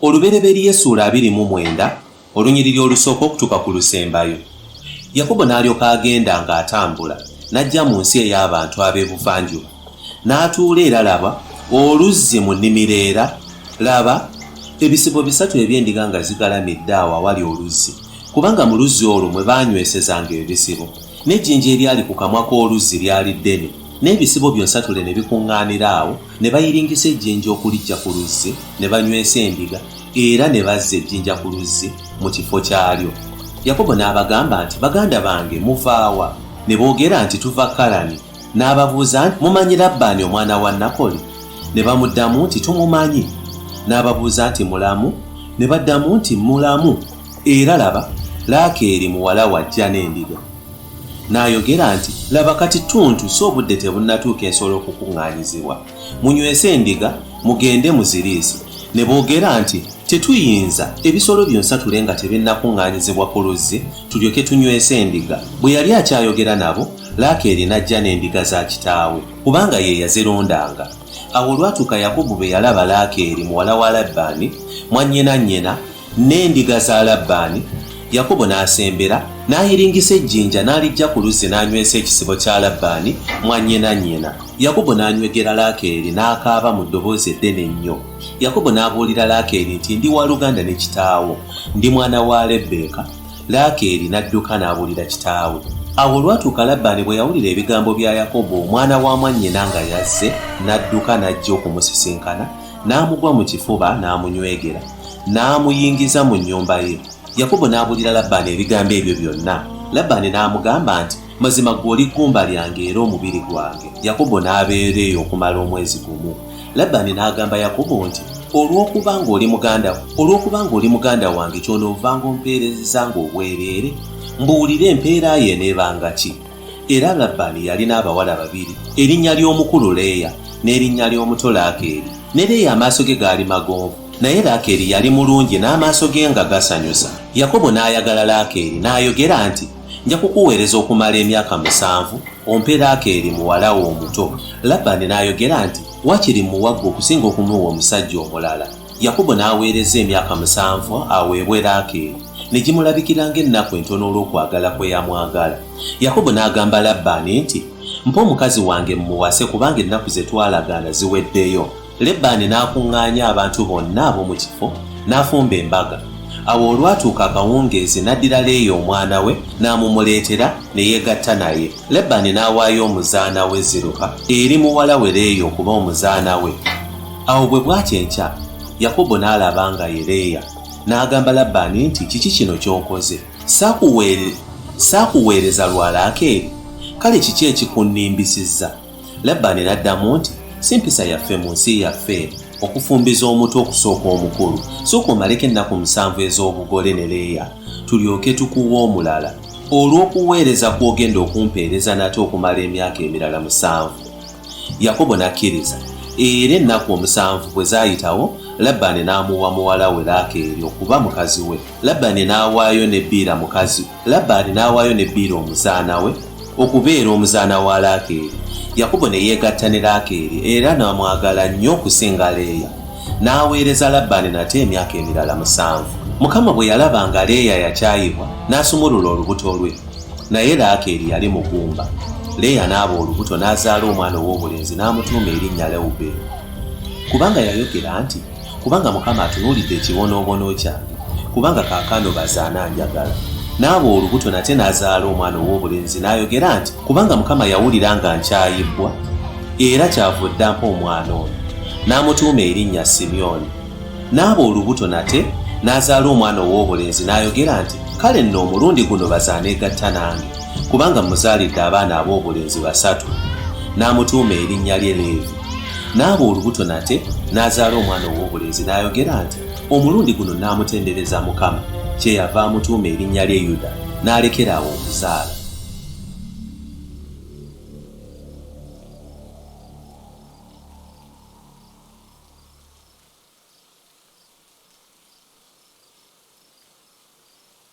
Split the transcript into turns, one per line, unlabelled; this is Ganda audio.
Olubereberye essuula 29, olunyiriri olusooka okutuuka ku lusembayo. Yakobo n'alyoka agenda ng'atambula, n'ajja mu nsi ey'abantu ab'ebuvanjuba, n'atuula era laba, oluzzi mu nnimiro era, laba, ebisibo bisatu eby'endiga nga zigalamidde awo awali oluzzi, kubanga mu luzzi olwo mwe baanywesezanga ebisibo. N'ejjinja eryali ku kamwa k'oluzzi lyali ddene, n'ebisibo byonsatule ne bikuŋŋaanira awo, Ne bayiringisa ejjinja okuliggya ku luzzi, ne banywesa endiga, era ne bazza ejjinja ku luzzi mu kifo kyalyo. Yakobo n'abagamba nti, Baganda bange, muva wa? Ne boogera nti, Tuva Kalani. N'ababuuza nti, Mumanyi Labbaani omwana wa Nakoli? Ne bamuddamu nti, Tumumanyi. N'ababuuza nti, Mulamu? Ne baddamu nti, Mulamu, era laba, Laakeeri muwala we ajja n'endiga. N'ayogera nti, Laba, kati ttuntu, so obudde tebunnatuuka ensolo okukuŋŋaanyizibwa. Munywese endiga, mugende muziriise. Ne boogera nti, Tetuyinza, ebisolo byonsatule nga tebinnakuŋŋaanyizibwa ku luzzi, tulyoke tunywese endiga. Bwe yali akyayogera nabo, Laakeeri n'ajja n'endiga za kitaawe, kubanga ye yazirundanga. Awo olwatuuka Yakobo bwe yalaba Laakeeri muwala wa Labbaani, mwannyina nnyina, N'endiga za Labbaani, Yakobo n'asembera, n'ayiringisa ejjinja n'aliggya ku luzzi n'anywesa ekisibo kya Labbaani mwannyina nnyina. Yakobo n'anywegera Laakeeri n'akaaba mu ddoboozi eddene ennyo. Yakobo n'abuulira Laakeeri nti Ndi wa luganda ne kitaawo, ndi mwana wa Lebbeeka. Laakeeri n'adduka n'abuulira kitaawe. Awo olwatuuka Labbaani bwe yawulira ebigambo bya Yakobo omwana wa mwannyina nga yazze, n'adduka n'ajja okumusisinkana, n'amugwa mu kifuba n'amunywegera, n'amuyingiza mu nnyumba ye. Yakobo n'abuulira Labbaani ebigambo ebyo byonna. Labbaani n'amugamba nti, Mazima ggwe oli ggumba lyange era omubiri gwange. Yakobo n'abeera eyo okumala omwezi gumu. Labbaani n'agamba Yakobo nti, Olw'okuba ng'oli muganda olw'okuba ng'oli muganda wange ky'onoovanga ompeerezanga obwereere? Mbuulira empeera yo eneebanga ki? Era Labbaani yalina abawala babiri, erinnya ly'omukulu Leeya, n'erinnya ly'omuto Laakeeri. Ne Leeya amaaso ge gaali magonvu, naye Laakeeri yali mulungi n'amaaso ge nga gasanyusa. Yakobo n'ayagala Laakeeri, n'ayogera nti, Nja kukuweereza okumala emyaka musanvu, ompe Laakeeri muwala wo omuto. Labbaani n'ayogera nti, Waakiri mmuwa ggwe okusinga okumuwa omusajja omulala. Yakobo n'aweereza emyaka musanvu aweebwe Laakeeri, ne gimulabikira ng'ennaku entono olw'okwagala kwe yamwagala. Yakobo n'agamba Labbaani nti, Mpa omukazi wange mmuwase kubanga ennaku ze twalagaana ziweddeyo. Lebbaani n'akuŋŋaanya abantu bonna ab'omu kifo, n'afumba embaga. Awo olwatuuka akawungeezi n'addira Leeya omwana we n'amumuleetera, ne yeegatta naye. Labbaani n'awaayo omuzaana we Zirupa eri muwala we Leeya okuba omuzaana we. Awo bwe bwakya enkya, Yakobo n'alaba nga ye Leeya. N'agamba Labbaani nti, Kiki kino ky'onkoze? Saakuweereza lwa Laakeeri? Kale kiki ekikunnimbisizza? Labbaani n'addamu nti, Si mpisa yaffe mu nsi yaffe eno okufumbiza omuto okusooka omukulu. Sooka omaleko ennaku musanvu ez'obugole ne Leeya, tulyoke tukuwe omulala, olw'okuweereza kw'ogenda okumpeereza nate okumala emyaka emirala musanvu. Yakobo n'akkiriza, era ennaku omusanvu bwe zaayitawo, Labbaani n'amuwa muwala we Laakeeri okuba mukazi we. Labbaani n'awaayo ne Biira mukazi Labbaani n'awaayo ne Biira omuzaana we okubeera omuzaana wa Laakeeri. Yakobo ne yeegatta ne Laakeeri era n'amwagala nnyo okusinga Leeya. N'aweereza Labbaani nate emyaka emirala musanvu. Mukama bwe yalaba nga Leeya yakyayibwa, n'asumulula olubuto lwe. Naye Laakeeri yali mugumba. Leeya n'aba olubuto n'azaala omwana ow'obulenzi n'amutuuma erinnya Lewubeeni. Kubanga yayogera nti, Kubanga Mukama atunuulidde ekibonoobono kyange, kubanga kaakano baze ananjagala. N'aba olubuto nate n'azaala omwana ow'obulenzi n'ayogera nti, Kubanga Mukama yawulira nga nkyayibbwa, era kyavudde ampa omwana ono. N'amutuuma erinnya Simyoni. N'aba olubuto nate, n'azaala omwana ow'obulenzi n'ayogera nti, Kale nno omulundi guno baze aneegatta nange, kubanga mmuzaalidde abaana ab'obulenzi basatu. N'amutuuma erinnya lye Leevi. N'aba olubuto nate, n'azaala omwana ow'obulenzi n'ayogera nti, Omulundi guno nnaamutendereza Mukama. Kyeyava amutuuma erinnya lye Yuda, n'alekera awo okuzaala.